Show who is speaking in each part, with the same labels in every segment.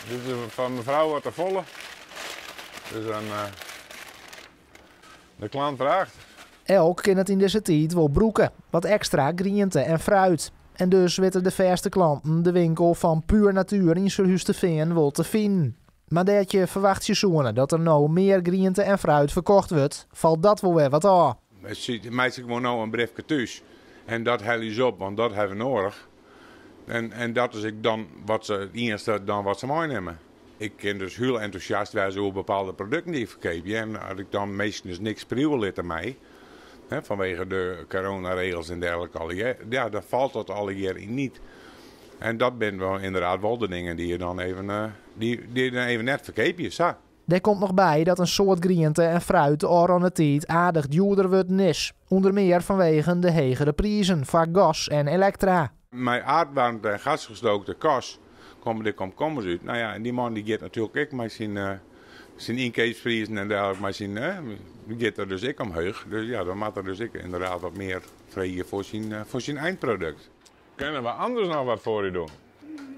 Speaker 1: Dit is fan mefrou wat te folle. Dus dan de klant vraagt.
Speaker 2: Elk kin it yn dizze tiid wol brûke, wat ekstra griente en fruit. En dus witte de fêste klanten de winkel fan Puur Natuur yn Surhústerfean wol te finen. Mar dêr't je ferwachtsje soene dat der no mear griente en fruit ferkocht wurdt, falt dat wol wer wat ôf.
Speaker 1: Meitsje gewoan no in briefke thús en dat helje se op, want dat hawwe we noadich. En dat is ek dan wat se, it iennichste dan wat se meinimme. Ik kin dus hiel entûsjast wêze oer bepaalde produkten dy't ik ferkeapje en as ik dan minsken dus niks priuwe litte mei, hè, fanwege de coronaregels en dergelike allegear, ja, dan falt dat allegear yn niet. En dat binne wel inderdaad wol de dingen dy't je dan even, dy't je dan even net ferkeapje, sa.
Speaker 2: Dêr komt noch by dat in soad griente en fruit de ôfrûne tiid aardich djoerder wurden is. Under mear fanwegen de hegere prizen foar gas en elektra.
Speaker 1: Mei aardwaarmte en gasgestookte kas komme de komkommers út. Nou ja, en dy man dy giet natuerlik ek mei syn, syn ynkeapsprizen en dergelike, mei syn, dy giet der dus ek omheech. Dus ja, dan moat er dus ek inderdaad wat mear freegje foar syn eindprodukt. Kinne we anders noch wat foar u doen?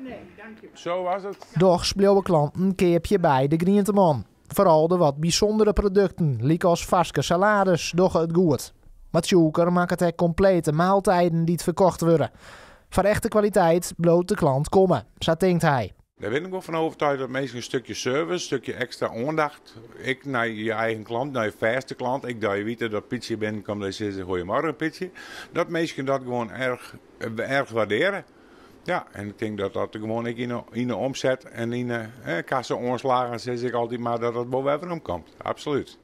Speaker 3: Nee, dank je.
Speaker 1: Zo was it.
Speaker 2: Dochs bliuwe klanten keapje by de grienteman. Foaral de wat bysûndere produkten, lykas farske salades, dogge it goed. Mar Tjoelker makket ek komplete maaltijden dy't ferkocht wurde. Foar echte kwaliteit bliuwt de klant komme, sa tinkt hy.
Speaker 1: Dêr bin ik wol fan oertuige dat minsken in stikje service, in stikje ekstra oandacht, ek nei je eigen klant, nei je fêste klant, ek dat je witte dat Pietsje binnenkomt en sizze goeiemorgen Pietsje, dat minsken dat gewoan erch, erch waardearje. Ja, en ik tink dat dat gewoan ek yn de omset en yn de kassa oanslagen, sis ik altyd mar, dat dat wol wer weromkomt. Absolút.